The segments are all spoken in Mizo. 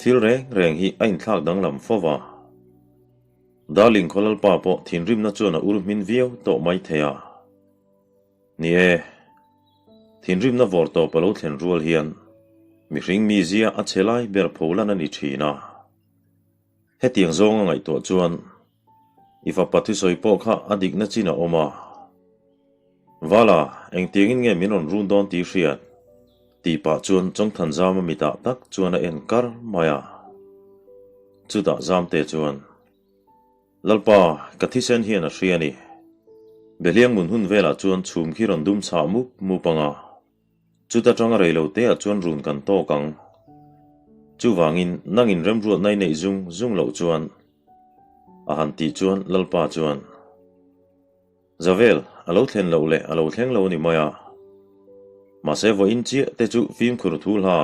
Thil reng reng hi a inthlak danglam fo va. Darling khaw Lalpa pawh thinrimna chuan a ur hmin viau tawh mai thei a. Ni e, thinrimna vawr tawp a lo thlen rual hian mihring mizia a chhe lai ber pholan a ni thin a. Hetiang zawnga ngaihtuah chuan i fapa thusawi pawh kha a dikna chin a awm a. Vala, engtiangin nge min rawn run dawn tih hriat? tih pah chuan Chawngthanzama mitah tak chuan a en kar mai a. Chutah Zamte chuan, Lalpa, ka thisen hian a hria a ni. Behliang mun hun velah chuan chhum khi rawn dum chhah mup mup ang a. Chuta tanga rei lo teah chuan run kan tawk ang. Chuvangin, nangin remruatna i neih zung zung loh chuan, a han tih chuan Lalpa chuan, Zavel, a lo thlen loh leh a lo thleng lo a ni mai a. Mahse vawiin chiah te chu fimkhur thu hla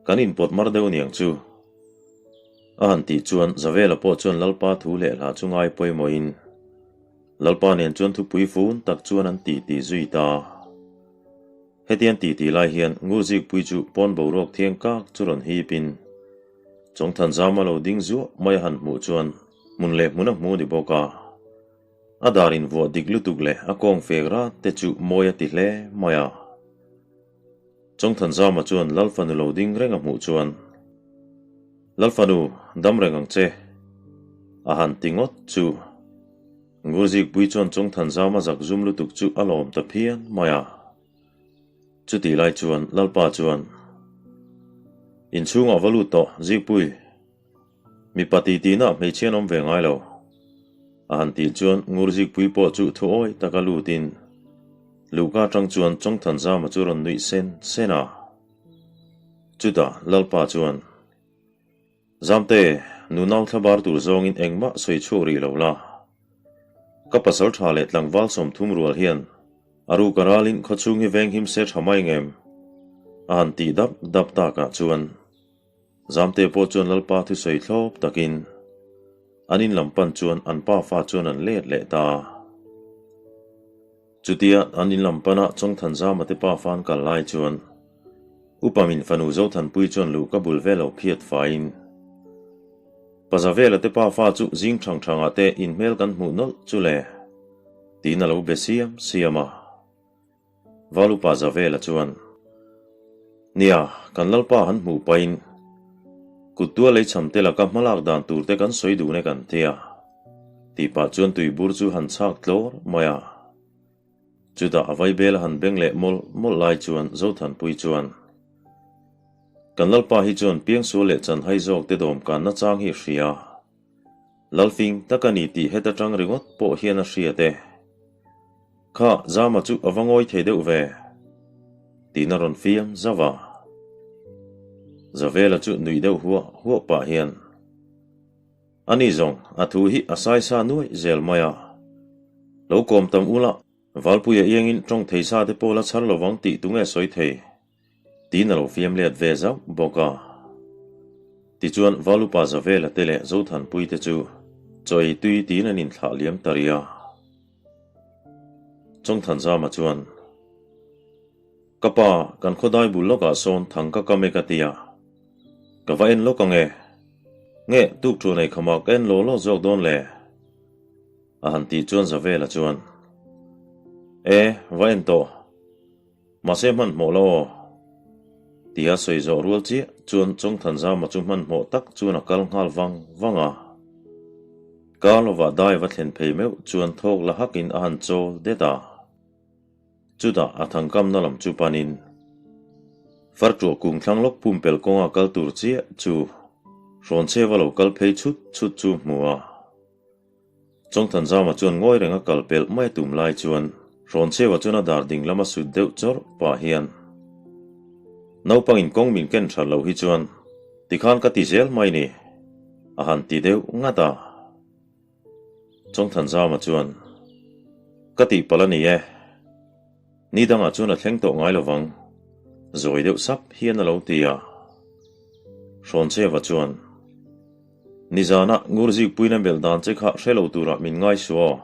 kan inpawt mar deuh aniang chu. A han tih chuan Zavela pawh chuan Lalpa thu leh hla chu ngai pawimawhin Lalpa nen chuan thupui fun tak chuan an ti ti zui ta. Hetiang ti ti lai hian Nguzikpui chu pawn boruak thiang kak chu rawn hipin Chawngthanzama lo ding zuah mai a han hmuh chuan hmun leh hmun a hmu ni bawk a. A dar invuah dik lutuk leh a kawng fek rat te chu mawi a ti hle mai a. Chawngthanzama chuan Lalfanu lo ding reng a hmuh chuan, Lalfanu, dam reng ang che, a han ti ngawt chu. Nguzikpui chuan Chawngthanzama zak zum lutuk chu a lawm ta phian mai a. Chutih lai chuan Lalpa chuan, Inchhungah va lut tawh, Zikpui. Mipa titi na hmeichhia an awm ve ngai lo. A han tih chuan Ngurzikpui pawh chu thu awi taka lutin Luhka atang chuan Chawngthanzama chu rawn nuih sen sen a. Chutah Lalpa chuan, Zamte, nunau thlabar tur zawngin engmah sawi chhuak rih lo la. Ka pasal tha leh tlangval 30 rual hian a ruk a ralin khawchhung hi venghim se tha mai ngem? A han tih dap dap takah chuan Zamte pawh chuan Lalpa thusawi thlawp takin an in lam pan chuan an pa fa chuan an let leh ta. Chutia an in lam pana Chawngthanzama te pa fa an kal lai chuan Upa min fanu Zothanpui chuan luh ka bul vel lo phiat faiin Pazavela te pa fa chu zing thang thangah te in hmel kan hmuh nawlh chu le tiin a lo be siam siam a. Valupa Zavela chuan, Nia, kan Lalpa han hmuh pahin kut tua lei cham te laka hmalak dan tur te kan sawi dun e kan ti a, tih pah chuan tuibur chu han chhak tlawr mai a. Chutah a vaibel a han beng leh mawlh mawlh lai chuan Zothanpui chuan, Kan Lalpa hi chuan piangsual leh chanhai zawk te dawmkan nachang hi a hria. Lalfing tak a ni tih heta tang ringawt pawh hian a hriat e. Kha, Zama chu a va ngawi thei deuh ve, tiin a rawn fiam zauh a. Zavela chu nuih deuh huah huah pah hian, Ani zawng, a thu hi a saisa nuaih zel mai a. Lo kawm tam ula, Valpuia iangin tawng thei sa te pawh la chhar lovang tih tunge sawi thei? Tiin a lo fiam let ve zauh bawk a. Tichuan Valupa Zavela te leh Zothanpui te chu chaw ei tui tiin an inthlah liam ta rih a. Chawngthanzama chuan, Ka pa, kan khawdai bul lawkah sawn thang ka kam e ka ti a. Ka va en lawk ang e. Nge, tuk thu nei khamah ka en law law zawk dawn le? A han tih chuan Zavela chuan, E, va en tawh. Mahse hmanhmawh lo aw. Tia sawi zawh rual chiah chuan Chawngthanzama chu hmanhmawh tak chuan a kal nghal vang vang a. Kar lovah dai va thlen phei meuh chuan thawk la hakin a han chawl det a. Chutah a thangkamna lam chu panin Farṭuah kung thlang lawk pumpelh kawnga kal tur chiah chu Hrawnchheva lo kal phei chhut chhut chu hmu a. Chawngthanzama chuan ngawi reng a kal pelh mai tum lai chuan Hrawnchheva chuan a dar ding lama sut deuh chawrh pah hian, Naupangin kawng min ken that loh hi chuan tikhan ka ti zel mai ni, a han ti deuh ngat a. Chawngthanzama chuan, Ka tihpalh a ni e. Ni dangah chuan a thleng tawh ngai lovang, zawi deuh sap hian a lo ti a. Hrawnchheva chuan, Nizana Ngurzikpuina melh dan che kha hre lo turah min ngai suh aw.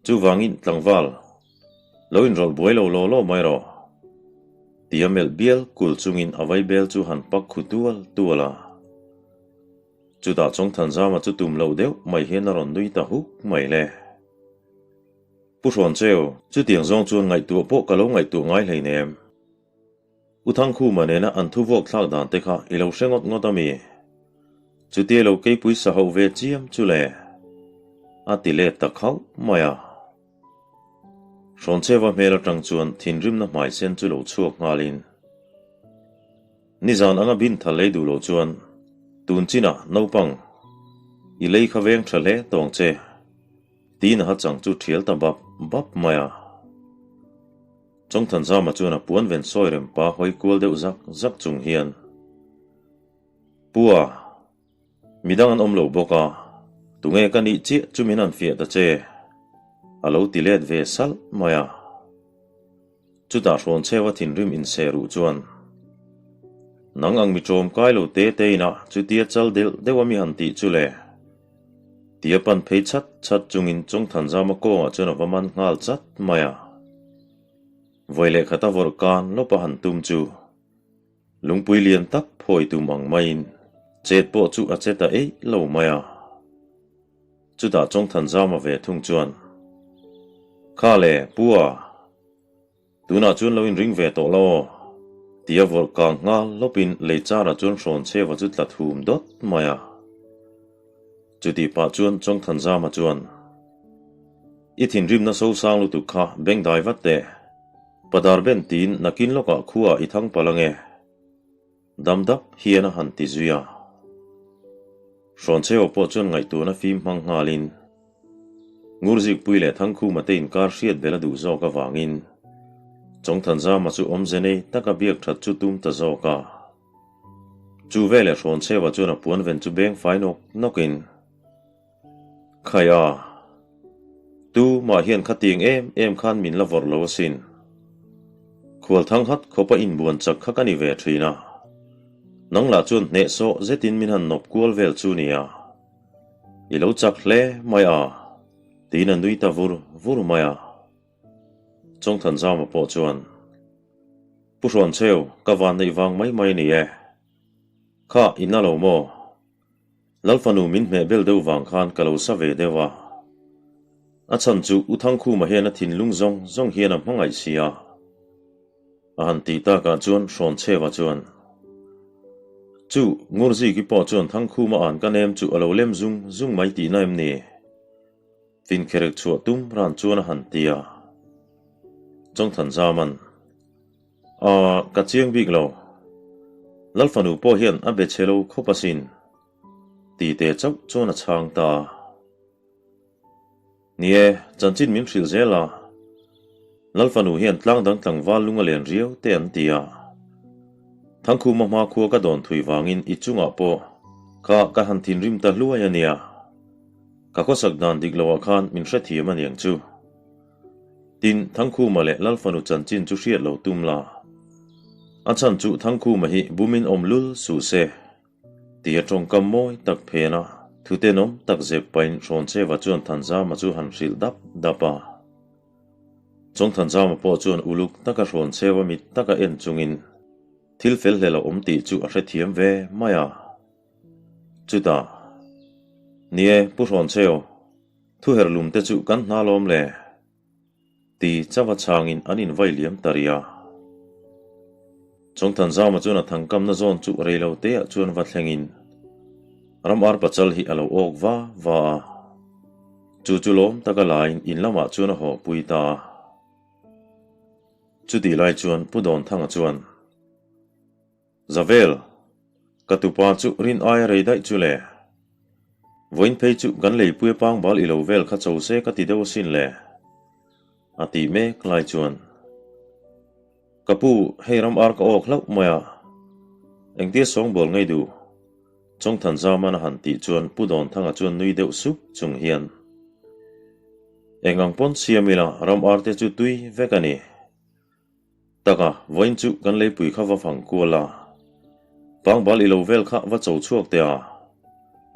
Chuvangin tlangval, lo inrawlh buai lo law law mai rawh, tia melh bial kul chungin a vaibel chu han pak khu tual tual a. Chutah Chawngthanzama chu tum loh deuh mai hian a rawn nui ta huk mai le. Pu Hrawncheu, chutiang zawng chuan ngaihtuah pawh ka lo ngaihtuah ngai hleinem. U Thangkhuma nena an thu vuak thlak dan te kha i lo hre ngawt ngawt a mi? Chutia lo keipui sa hauh ve chiam chu le? A ti let ta khauh mai a. Hrawncheva hmel atang chuan thinrimna hmai sen chu lo chhuak nghalin, Nizan anga bin thal lei duh loh chuan tun chinah naupang i lei kha veng tha hle tawng che, tiin a ha chang chu thial ta bap bap mai a. Chawngthanzama chuan a puan ven sawi rem pa hawi kual deuh zak zak chung hian, Pua, midang an awm lo bawk a, tunge ka nih chiah chu min han fiah ta che, a lo ti let ve salh mai a. Chutah Hrawnchhewa thinrim inseh ruh chuan, Nang ang mi ṭawm kai lo te te inah chutia chal delh deuh a mi han tih chu le? Tia pan phei chat chat chungin Chawngthanzama kawngah chuan a va man nghal chat mai a. Vawi leh khata vawrh kan lawp a han tum chu lungpui lian tak phawi tum ang maiin chet pawh chu a che ta eih lo mai a. Chutah Chawngthanzama ve thung chuan, Kha le, Pu a! Tunah chuan lo inring ve tawh lo aw, tia vawrh kang nghal lawpin lei charah chuan hrawn chheva chu tla thum dawt mai a. Chutih pah chuan Chawngthanzama chuan, I thinrimna sosang lutuk kha beng dai vat teh, Padar ben tiin nakin lawkah khuaah i thang palh ange. Dam dap hian a han ti zui a. Hrawnchhewa pawh chuan ngaihtuahna fim hmang nghalin Ngurzikpui leh Thangkhuma te inkar hriat belh a duh zawk avangin Chawngthanzama chu awmze nei taka biak that chu tum ta zawk a. Chu veleh Hrawnchhewa chuan a puan ven chu beng fai nawk nawkin, Khai a, tu mah hian khatiang em em khan min la vawrh lo asin. Khual thang hat khawpa inbuan chak kha ka ni ve thin a. Nang lah chuan hnehsawh zetin min han nawp kual vel chu nia. I lo chak hle mai a, tiin a nui ta vur vur mai a. Chawngthanzama pawh chuan, Pu Hrawncheu, ka van neih vang mai mai ni e. Kha, i na lo maw? Lalfanu min hmeh bel deuh vang khan ka lo sa ve deuh a. A chhan chu U Thangkhuma hian a thinlung zawng zawng hian a hmangaih si a. A han tih takah chuan Hrawnchheva chuan, Chu, Ngurziki pawh chuan Thangkhuma an ka nem chu a lo lem zung zung mai tihna em ni? Finkherek chhuah tum ran chuan a han ti a. Chawngthanzaman. Aaa, ka chiang bik lo. Lalfanu pawh hian a be chhe lo khawp asin, ti te chauh chuan a chhang ta. Ni e, chanchin min hrilh zel a, Lalfanu hian tlang dang tlangval lung a len riau te an ti a. Thangkhuma hma khua ka dawn thui vangin i chungah pawh kha ka han thinrim ta hluai a nia. Ka khawsak dan dik loah khan min hrethiam aniang chu. Tin, Thangkhuma leh Lalfanu chanchin chu hriat lo tum la. A chhan chu Thangkhuma hi bumin awm lul suh se, tia tawngkam mawi tak phena thutenawm tak zep pahin Hrawncheva chuan Thanzama chu han hrilh dap dap a. Chawngthanzama pawh chuan uluk taka Hrawncheva mit taka en chungin thil fel hlel a awm tih chu a hrethiam ve mai a. Chutah, Ni e, Pu Hrawncheu, Thuher lum te chu kan hna lawm le? Ti chauha chhangin an invai liam ta rih a. Chawngthanzama chuan a thangkamna zawn chu rei lo teah chuan va thlengin ram ar pachal hi a lo awk va va a. Chu chu lawm taka laiin in lamah chuan a haw pui ta a. Chutih lai chuan Pu Dawnthanga chuan. Zavel, ka tupa chu rin aia rei daih chu le. Vawiin phei chu kan leipui a pangbal i lo vel kha cho se ka ti deuh asin le, a tih mek lai chuan. Ka pu, hei ram ar ka awk hlauh mai a, engtia sawngbawl ngei duh? Chawngthanzaman a han tih chuan Pu Dawnthanga chuan nui deuh sup chung hian, Eng ang pawn siam ila ram ar te chu tui vek a ni. Taka, vawiin chu kan leipui kha va fang kual a, pangbal i lo vel kha va cho chhuak teh a,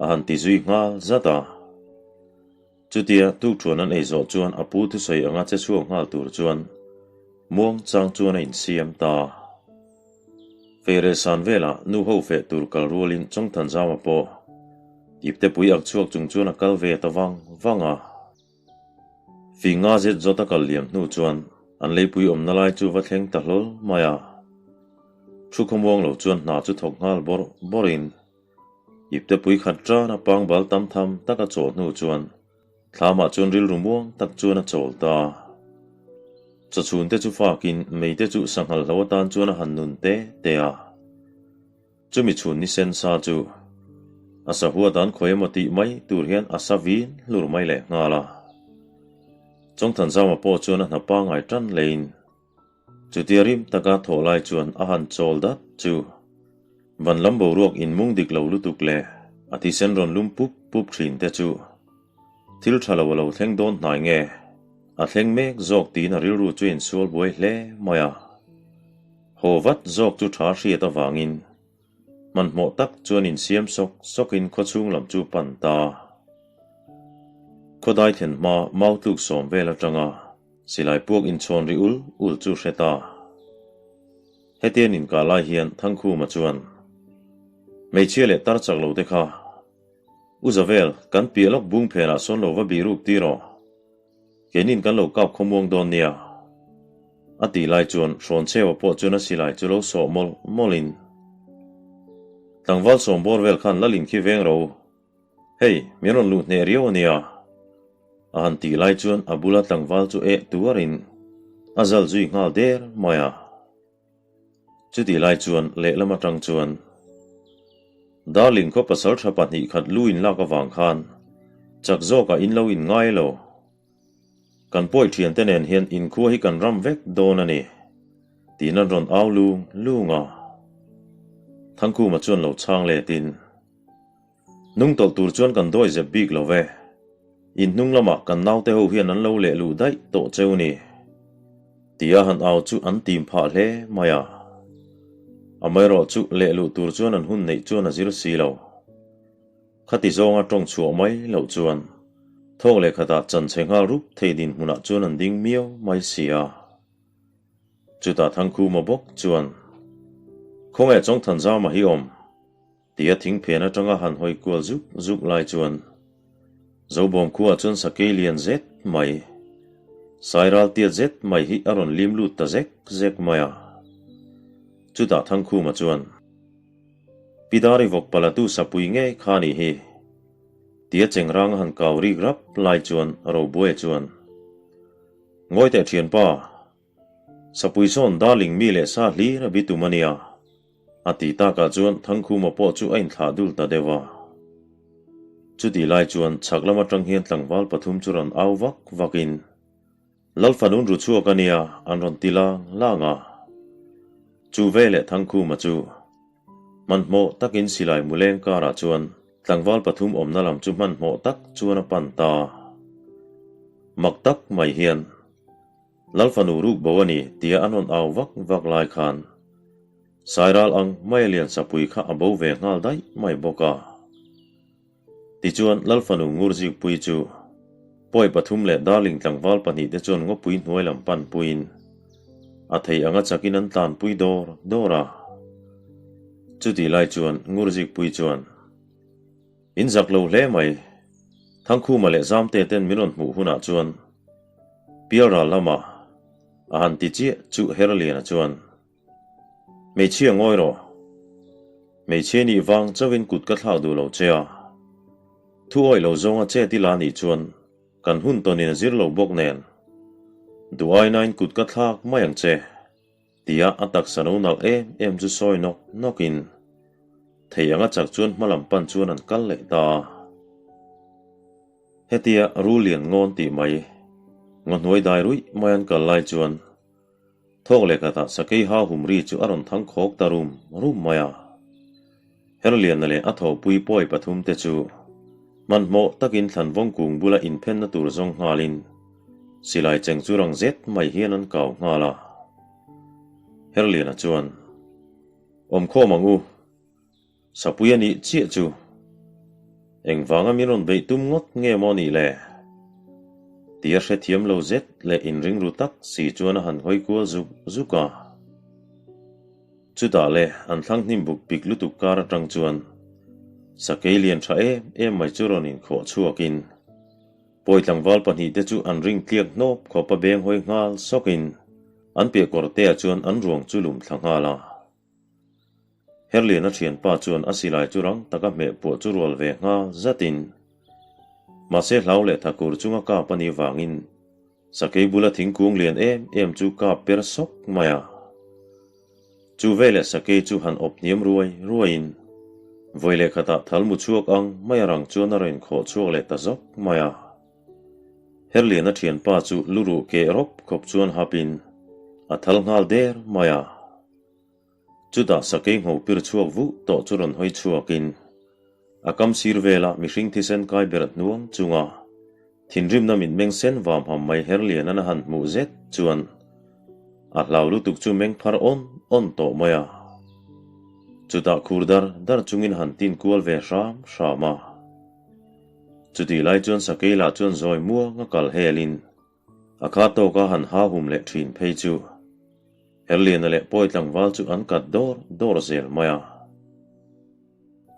a han ti zui nghal zat a. Chutia tukṭhuan an ei zawh chuan a pu thusawi anga che chhuak nghal tur chuan muang chang chuan a insiam ta. Feireh san velah nu ho feh tur kal rualin Chawngthanzama pawh. Ipte pui ak chhuak chung chuan a kal ve ta vang vang a. Fing nga zet zawt a kal liam hnu chuan an leipui awmna lai chu va thleng ta hlawl mai a. Thu khawmuang lo chuan hna chu thawk nghal bawrh bawrhin ipte pui khat tan a pangbal tam tham tak a chawh hnu chuan thlamah chuan rilru muang tak chuan a chawl ta. Chawchhun te chu fakin mei te chu sanghal hlo atan chuan a han nun te te a. Chumi chhun ni sen sa chu a sahua dan khawi emaw tih mai tur hian a sa vin hlur mai leh nghal a. Chawngthanzama pawh chuan a hna pangngai tan leiin chutia rim taka thawh lai chuan a han chawl dat chu van lam boruak inmung dik lo lutuk leh a thisen rawn lum pup pup thin te chu thil tha lo a lo thleng dawn hnai nge a thleng mek zawk tiin a rilru chu a insual buai hle mai a. Haw vat zawk chu tha hriat avangin hmanhmawh tak chuan insiam sawk sawkin khawchhung lam chu pan ta. Khawdai thlen hma mau tluk sawm vel atanga silai puak inchhawn ri ul ul chu hre ta. Hetian inkah lai hian Thangkhuma chuan hmeichhia leh tar chak lo te kha U Zavel kan piah lawk bung phenah sawn lo va bih ruk tir aw. Keinin kan lo kap khawmuang dawn nia. A tih lai chuan Hrawnchhewa pawh chuan a silai chu lo sawh mawlh mawlhin, Tlangval sawm bawr vel khan Lalin khi veng ro. Hei, min rawn luh hneh riau a nia. A han tih lai chuan a bula tlangval chu eh tuarin a zal zui nghal der mai a. Chutih lai chuan lehlam atang chuan Darling khaw pasal tha pahnih khat lu in lak avang khan chak zawkah in lo in ngai lo. Kan pawi thiante nen hian inkhua hi kan ram vek dawn a ni, tiin an rawn au lung lung a. Thangkhuma chuan lo chhang letin, Nung tawlh tur chuan kan dawi zep bik lo ve. In hnung lamah kan naute ho hian an lo leh luh daih tawh cheu ni. Tia han au chu an tim phah hle mai a. Amaherawh chu leh luh tur chuan an hun neih chuan a zir si lo. Khati zawnga tawng chhuah mai loh chuan thawk leh khatah chanchhe nghal rup thei dinhmunah chuan an ding miau mai si a. Chutah Thangkhuma bawk chuan, Khawnge Chawngthanzama hi awm? Tia thingphen atanga han hawi kual zuk zuk lai chuan Zobawm khuaah chuan sakei lian zet mai, sairal tiat zet mai hi a rawn lim lut ta zek zek mai a. Chutah Thangkhuma chuan, Pi Dari vawk palatu sapui ngei kha nih hi, tia chengrang a han kau rik rap lai chuan Robuaia chuan, Ngawi teh thianpa, sapui sawn darling mi leh sa hlir a bitum a nia. A tih takah chuan Thangkhuma pawh chu a inthlah dul ta deuh a. Chutih lai chuan chhak lam atang hian tlangval pathum chu rawn au vak vakin, Lalfanun ru chhuak a nia, an rawn ti lang lang a. Chu veleh Thangkhuma chu hmanhmawh takin silai muleng karah chuan tlangval pathum awmna lam chu hmanhmawh tak chuan a pan ta. Mak tak mai hian. Lalfanu ruk bo a ni tia an rawn au vak vak lai khan Sairal ang mai a lian sapui kha a bo ve nghal daih mai bawk a. Tichuan Lalfanu Ngurzikpui chu pawi pathum leh darling tlangval pahnih te chuan ngawpui hnuai lam pan puiin a thei anga chakin an tlanpui dawr dawr a. Chutih lai chuan Ngurzikpui chuan In zak lo hle mai, Thangkhuma leh Zamte ten min rawn hmuh hunah chuan Pialral lamah a han ti chiah chu Herliana chuan, Hmeichhia ngawi rawh. Hmeichhia nih vang chauhin kut ka thlak duh lo che a. Thu awih lo zawnga che ti la nih chuan kan hun tawnin a zir lo bawk nen. Duh ainain kut ka thlak mai ang che. Tia a taksa no nalh em em chu sawi nawk nawkin thei anga chak chuan hmalam pan chuan an kal leh ta a. Hetia rul lian ngawn tih mai, ngaw hnuai dai ruih mai an kal lai chuan thawk leh khatah sakei hau hum ri chu a rawn thang khawk ta rum rum mai a. Herliana leh a thawhpui pawi pathum te chu hmanhmawh takin thlanvawng kung bula inphenna tur zawng nghalin silai cheng chu rang zet mai hian an kau nghal a. Herliana chuan, Awmkhawm ang u, Sapui a nih chiah chu engvanga min rawn beih tum ngawt nge maw nih le? Tia hrethiam lo zet leh inringru tak si chuan a han hawi kual zuk zuk a. Chutah le an thlang hnim buk pik lutuk kar atang chuan. Sakei lian tha em em mai chu rawn inkhawh chhuakin Pawi tlangval pahnihte chu an ring tliak hnawp khawp a beng hawi nghal sawkin an piah kawr teah chuan an ruang chu lum thla nghal a. Herliana thianpa chuan a silai chu rang taka hmeh puah chu rual ve nghal zatin mahse hlau leh thakur chunga kap a nih vangin Sakei bula thingkung lian em em chu kap per sawk mai a. Chu veleh sakei chu han awp hniam ruai ruaiin vawi leh khatah thal mu chhuak ang mai a rang chuan a rawn khawh chhuak leh ta zawk mai a. Herliana thianpa chu lu ruh keh rawp khawp chuan hapin a thal nghal der mai a. Chutah sakei ngho pir chhuak vuh tawh chu rawn hawi chhuakin a kam sir vela mihring thisen kai ber hnuang chunga thinrimna mitmeng sen vam ham mai her lian an a han hmuh zet chuan a hlau lutuk chu meng phar awn awn tawh mai a. Chutah khur dar dar chungin han tin kual ve hram hram a. Chutih lai chuan sakei lah chuan zawi muang a kal helin A kha tawka han ha hum leh thin phei chu Herliana leh Pawi tlangval chu an kat dawr dawr zel mai a.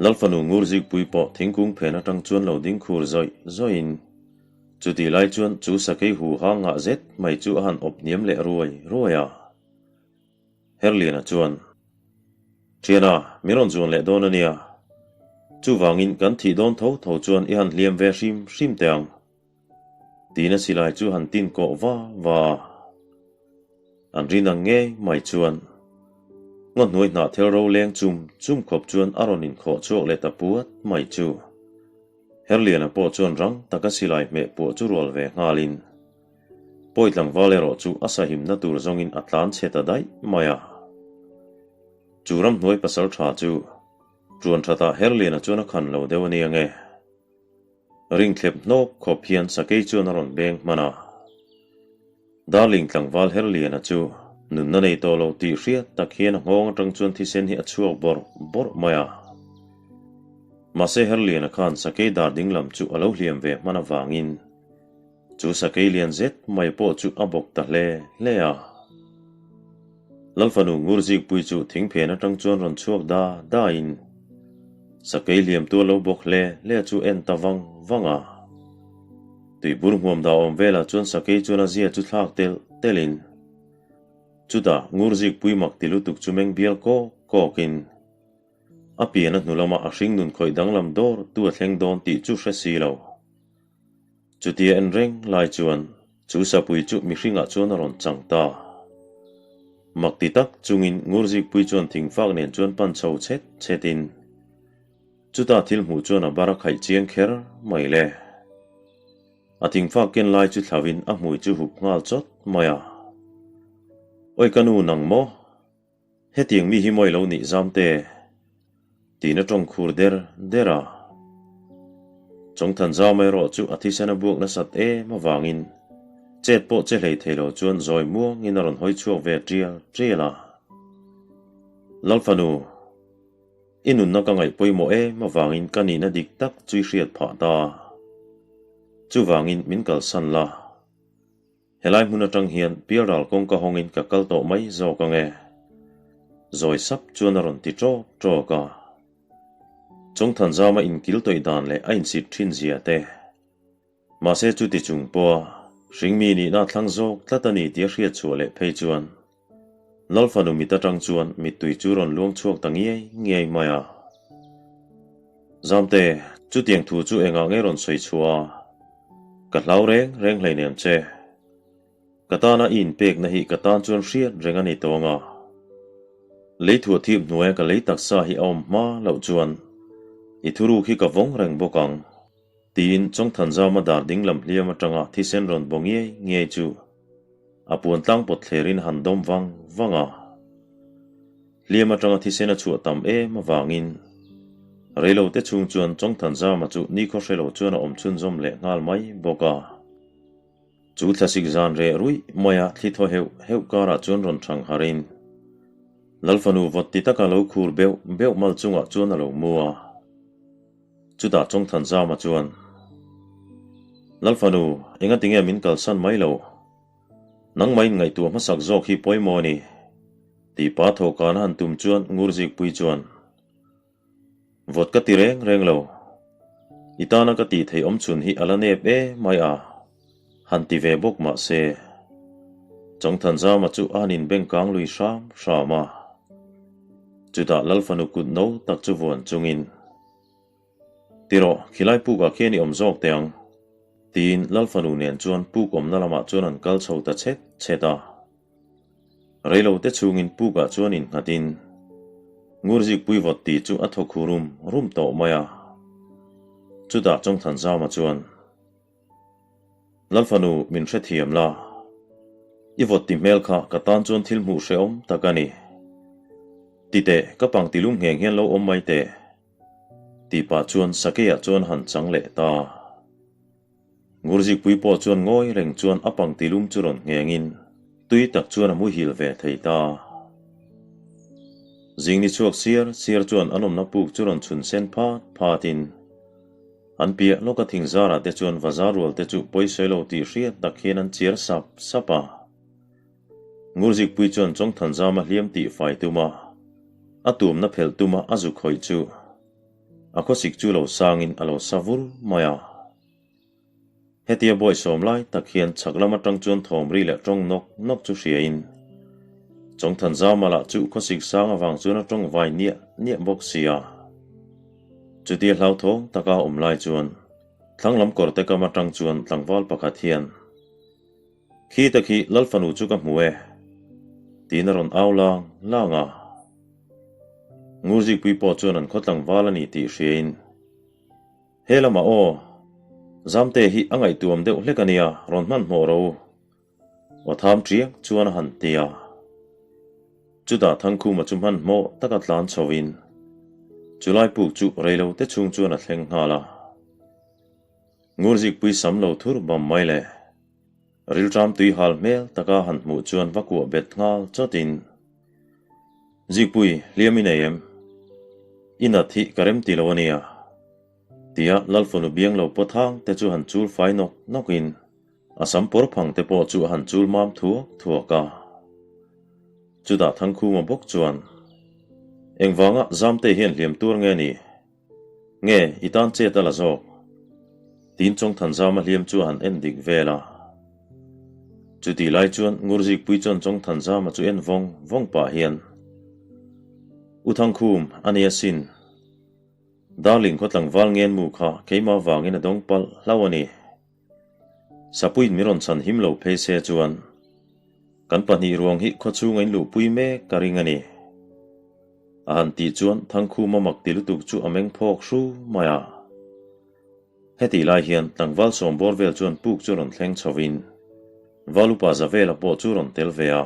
Lalfanu Ngurzikpui pawh thingkung phen atang chuan lo ding khur zawih zawihin chutih lai chuan chu sakei hu ha ngah zet mai chu a han awp hniam leh ruai ruai a. Herliana chuan, Thiana, min rawn zuan leh dawn a nia. Chuvangin kan thih dawn tho tho chuan i han hliam ve hrim hrim teh ang. Tiin a silai chu han tin kawh va va a. An rin ang ngei mai chuan ngaw hnuai hnah thel ro leng chum chum khawp chuan a rawn inkhawh chhuak leh ta puat mai chu. Herliana pawh chuan rang taka silai hmeh puah chu rual ve nghalin Pawi tlangval erawh chu a sahimna tur zawngin a tlan chhe ta daih mai a. Chu ramhnuai pasal tha chu ṭuan ṭhatah Herliana chuan a khan lo deuh a nia nge. Ringthlep hnawk khawp hian sakei chuan a rawn beng hman a. Darling tlangval Herliana chu nunna nei tawh lo tih hriat tak hian a nghawng atang chuan thisen hi a chhuak bawrh bawrh mai a. Mahse Herliana khan sakei dar dinglam chu a lo hliam ve hman avangin chu sakei lian zet mai pawh chu a bawk ta hle hle a. Lalfanu Ngurzikpui chu thingphen atang chuan rawn chhuak da dain sakei hliamtu a lo bawk hle hle chu en ta vang vang a. Tuibur hmuam dah awm velah chuan sakei chuan a zia chu thlak telh telhin chutah Ngurzikpui mak ti lutuk chu meng bial kawk kawkin a pian a hnu lama a hringnun khawih danglam dawr tu a thleng dawn tih chu hre si lo. Chutia en reng lai chuan chu sapui chu mihringah chuan a rawn chang ta. Mak ti tak chungin Ngurzikpui chuan thingfak nen chuan pan chho chhet chhetin chuta thil hmuh chuan a bar a khaih chiang kher mai le. A thingfak ken lai chu thlauhin a hmui chu hup nghal chawt mai a. Awi ka nu nang maw? Hetiang mi hi mawi lo nih zam te? Tiin a tawng khur der der a. Chawngthan zam erawh chu a thisen a buak nasat em avangin chet pawh che hlei thei lo chuan zawi muangin a rawn hawi chhuak ve tial tial a. Lalfanu, i nunna ka ngaih pawimawh em avangin ka nihna dik tak chu i hriat phah ta. Chuvangin min kalsan la. Helai hmun atang hian pialral kawngka hawngin ka kal tawh mai zawk ang e. Zawi sap chuan a rawn ti ṭawk ṭawk a. Chawngthanzama inkil tawih dan leh a insit ṭhin zia te. Mahse chuti chung pawha hringmi nihna a thlang zawk tlat a ni tih a hriat chhuah leh phei chuan Lalfanu mit atang chuan mittui chu rawn luang chhuak ta ngiai ngiai mai a. Zamte, chutiang thu chu engah nge rawn sawi chhuah a? Ka hlau reng reng hleinem che. Ka tana i inpekna hi ka tan chuan hriat reng a ni tawng a. Lei thuah thip hnuaia ka lei taksa hi a awm hma loh chuan i thuruk hi ka vawng reng bawk ang, tiin Chawngthanzama dar dinglam hliam atanga thisen rawn baw ngiai ngiai chu a puan tlang pawt thlerin a han dawm vang vang a. Hliam atanga thisen a chhuah tam em avangin reilote chhung chuan Chawngthanzama chu nikhaw hrelo chuan a awm chhunzawm leh nghal mai bawk a. Chu thlasik zan reh ruih maia thli thaw heuh heuh karah chuan rawn thang harin Lalfanu vawt ti taka lo khur beuh beuh mal chungah chuan a lo mu a. Chutah Chawngthanzama chuan, Lalfanu, engatinge min kalsan mai lo? Nangmah in ngaihtuah hmasak zawk hi pawimawh a ni, tih pa thawhkan a han tum chuan Ngurzikpui chuan. Vawt ka ti reng reng lo. I tana ka tih theih awm chhun hi a la nep e mai a, han ti ve bawk mah se. Chawngthanzama chu a han inbeng kang lui hram hram a. Chutah Lalfanu kut no tak chu vuan chungin, Ti rawh, khilai pukah khian i awm zawk teh ang, tiin Lalfanu nen chuan puk awmna lamah chuan an kal chho ta chhet chhet a. Reilo te chhungin pukah chuan innghatin Ngurzikpui vawt tih chu a thaw khu rum rum tawh mai a. Chutah Chawngthanzama chuan, Lalfanu min hrethiam la, i vawt ti hmel kha ka tan chuan thil hmuh hrehawm tak a ni. Titeh, ka pangtilum ngheng hian lo awm mai teh, tih pah chuan Sakeiah chuan han chang leh ta. Ngurzikpui pawh chuan ngawi reng chuan a pangti lum chu rawn nghengin tui tak chuan a muhil ve thei ta. Zingni chhuak siar siar chuan an awmna puk chu rawn chhun sen phat phatin an piah lawka thingzarah te chuan vazar rual te chu pawisawi lo tih hriat tak hian an chiar sap sap a. Ngurzikpui chuan Chawngthanzama hliam tih fai tuma a tumna phelh tuma a zuk hawih chu A khawsik chu lo sangin a lo sa vur mai a. Hetia bawisawm lai tak hian chhak lam atang chuan thawm ri leh tawng nawk nawk chu hriain Chawngthanzama lah chu khawsik sang avang chuan a tawng vai niah niah bawk si a. Chutia hlauthawng taka a awm lai chuan thlang lam kawrte kam atang chuan tlangval pakhat hian, Khi ta khi Lalfanu chu ka hmu e, tiin a rawn au lang lang a. Ngurzikpui pawh chuan an khaw tlangval a ni tih hriain, He lamah aw, Zamte hi a ngaihtuam deuh hlek a nia, rawn hmanhmawh ro. Aw tham ṭiak chuan a han ti a. Chutah Thangkhuma chu hmanhmawh taka tlan chhoin, chulai puk chu reilote chhung chuan a thleng nghal a. Ngurzikpui sam lo thur bam mai le. Rilṭam tui hal hmel taka han hmuh chuan va kuah bet nghal chawtin, Zikpui, hliam i nei em? I nat hi ka rem ti lo a nia, tia Lalfanu biang lo pawt hang te chu han chul fai nawk nawkin a sam pawr phang te pawh chu a han chul mam thuak thuak a. Chutah Thangkhuma bawk chuan, Engvanga Zamte hian hliam tur nge ni? Nge i tan chet a la zawk? Tiin Chawngthanzama hliam chu a han en dik vel a. Chutih lai chuan Ngurzikpui chuan Chawngthanzama chu en vawng vawng pah hian, U Thangkhum, a ni asin. Darling khaw tlangval ngen mu kha keimah vangin a dawng palh hlau a ni. Sapuiin min rawn chhan him lo phei se chuan kan pahnih ruang hi khawchhunga in luhpui mek ka ring a ni. A han tih chuan Thangkhuma mak ti lutuk chu a meng phawk hru mai a. Hetih lai hian tlangval sawmbawr vel chuan puk chu rawn thleng chhovin Valupa Zavela pawh chu rawn tel ve a.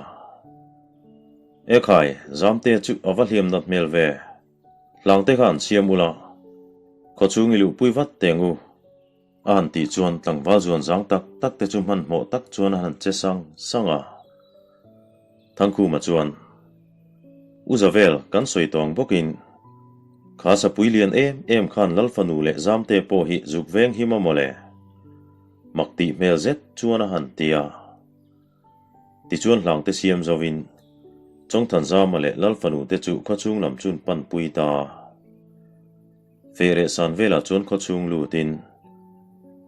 Ekhai, Zamtea chu a va hliam nat hmel ve. Hlangte kha an siam ula, khawchhung i luhpui vat teng u. A han tih chuan tlangval zuan zang tak tak te chu hmanhmawh tak chuan a han che sang sang a. Thangkhuma chuan, U Zavel, kan sawi tawng bawkin kha sapui lian em em khan Lalfanu leh Zamte pawh hi zuk veng him a mawle? Mak tih hmel zet chuan a han ti a. Tichuan hlangte siam zovin Chawngthanzama leh Lalfanu te chu khawchhung lam chun panpui ta a. Fehreh san velah chuan khawchhung lutin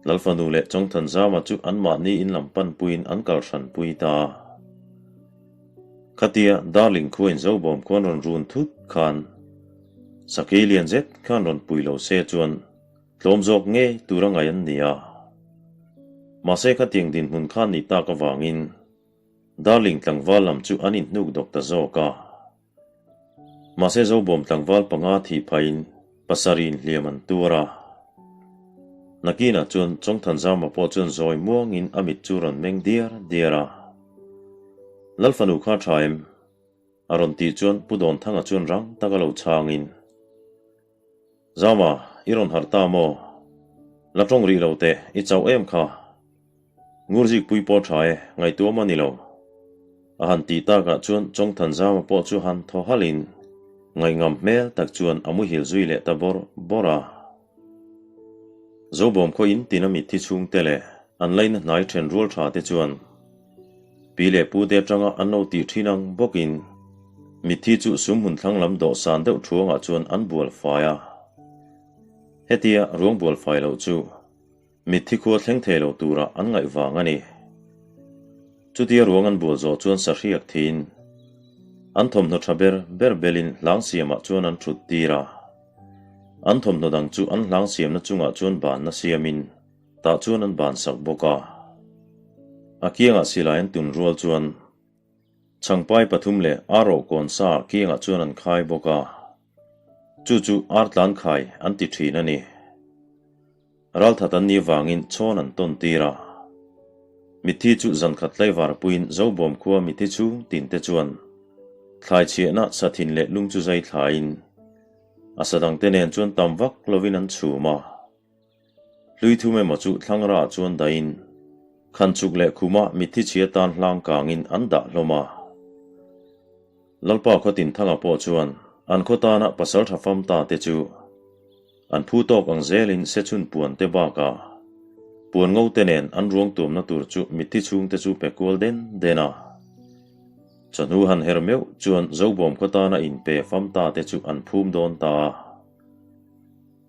Lalfanu leh Chawngthanzama chu anmahni in lam panpuiin an kal hranpui ta. Khatia Darling khuain Zobawm khuan rawn run thut khan Sakei lian zet khan rawn pui lo se chuan tlawm zawk ngei tur a ngaih an ni a. Mahse khatiang dinhmun khan nih tak avangin Darling tlangval lam chu an inhnuk dawk ta zawk a. Mahse Zobawm tlangval panga thih phaiin pasarih inhliam an tuar a. Nakinah chuan Chawngthanzama pawh chuan zawi muangin a mit chu rawn meng diar diar a. Lalfanu kha tha em? A rawn tih chuan Pu Dawnthanga chuan rang taka lo chhangin, Zama, i rawn harh ta maw? La tawng rih lo teh, i chauh em kha? Ngurzikpui pawh tha e, ngaihtuam a ni lo. A han tih takah chuan Chawngthanzama pawh chu han thaw halhin ngaihngam hmel tak chuan a muhil zui leh ta bawrh bawrh a. Zobawm khaw in tina mitthi chhungte leh an laina hnai then rual tha te chuan pi leh pu te atanga an lo tih thin ang bawkin mitthi chu sumhmun thlang lam dawhsan deuh thuangah chuan an bual fai a. Hetia ruang bual fai loh chu mitthi khua thleng thei lo tura an ngaih vang a ni. Chutia ruang an bual zawh chuan sahriak thin an thawmhnaw tha ber ber belin hlang siamah chuan an thut tir a. An thawmhnaw dang chu an hlang siamna chungah chuan banna siamin tah chuan an ban sak bawk a. A kiangah silai an tun rual chuan Changpai pathum leh ar rawhkawn sa kiangah chuan an khai bawk a, chu chu ar tlan khai an ti thin a ni. Ralthat an nih vangin chhawn an tawn tir a. Mitthi chu zankhat tlaivar puiin Zobawm khua mitthi chhung tin te chuan thlai chhiahna sathin leh lung chu zai thlaiin a sa dangte nen chuan tam vak lovin an chhum a. Hlui thum emaw chu thlangra chuan dahin Khanchuk leh Khuma mitthi chhia tan hlang kangin an dah hlawm a. Lalpa Khawtinthanga pawh chuan an khaw tana pasal tha fam ta te chu an phu tawk ang zelin sechhun puan te bakah puan ngo te nen an ruang tuamna tur chu mitthi chhungte chu pe kual den den a. Chawhnu han her meuh chuan Zobawm khaw tana inpe fam ta te chu an phum dawn ta a.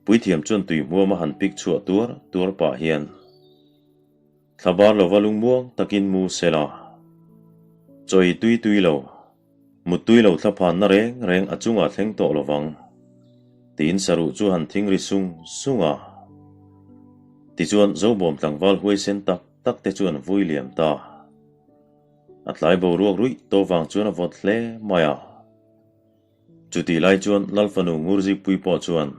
Puithiam chuan tui hmuam a han pik chhuah tuar tuar pah hian thlabar lova lungmuang takin mu sela chawi tui tui lo, mut tui lo thlaphanna reng reng a chungah thleng tawh lovang tiin saruh chu han thing ri sung sung a. Tichuan Zobawm tlangval huaisen tak tak te chu an vui liam ta. A tlai boruak ruih tawh vang chuan a vawt hle mai a. Chutih lai chuan Lalfanu Ngurzikpui pawh chuan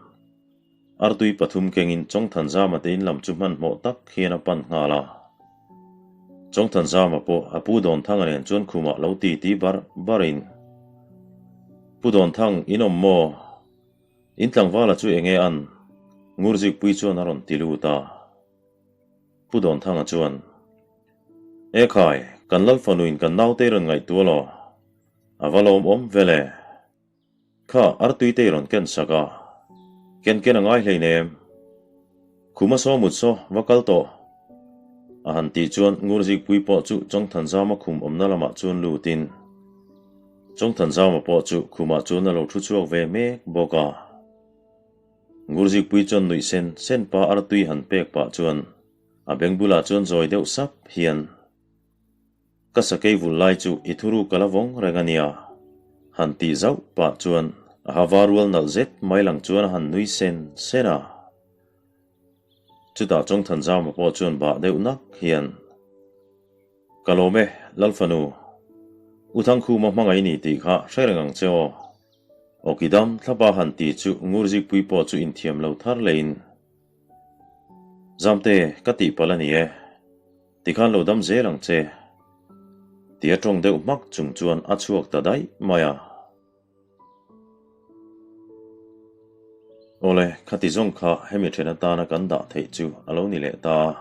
artui pathum kengin Chawngthanzama te in lam chu hmanhmawh tak hian a pan nghal a. Chawngthanzama pawh a Pu Dawnthanga nen chuan khumah lo ti ti bar barin, Pu Dawnthang, in awm maw? In tlangvala chu enge an? Ngurzikpui chuan a rawn ti lut a. Pu Dawnthanga chuan, Ekhai, kan Lalfanuin kan naute i rawn ngaihtuah law? A va lawmawm vel e. Kha artui te i rawn ken sak a. Ken ken a ngai hleinem. Khuma saw mut saw va kal tawh. A han tih chuan Ngurzikpui pawh chu Chawngthanzama khum awmna lamah chuan lutin Chawngthanzama pawh chu khumah chuan a lo thu chhuak ve mek bawk a. Ngurzikpui chuan nuih sen sen pa artui han pek pah chuan a beng bulah chuan zawi deuh sap hian Ka sakei vul lai chu i thuru ka la vawng reng a nia. Han tih zauh pah chuan a hava rual nalh zet mai lang chuan a han nui sen sen a. Chutah Chawngthanzama pawh chuan bah deuh nak hian, Ka lawm e, Lalfanu. U Thangkhuma hmangaih ni tih kha hre reng ang che aw. Awki dam thlapa han ti chu Ngurzikpui pawh chu inthiam lo thar leiin, Zamte, ka tihpalh a ni e. Tikhan lo dam zel ang che. Tia tawng deuh hmak chung chuan a chhuak ta daih mai a. Awle, khati zawng kha hemi then atana kan dah theih chu a lo ni leh ta a.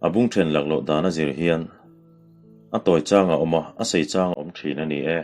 A bung then lak loh dan a zir hian a tawi chang a awm a, a sei chang a awm thin a ni e.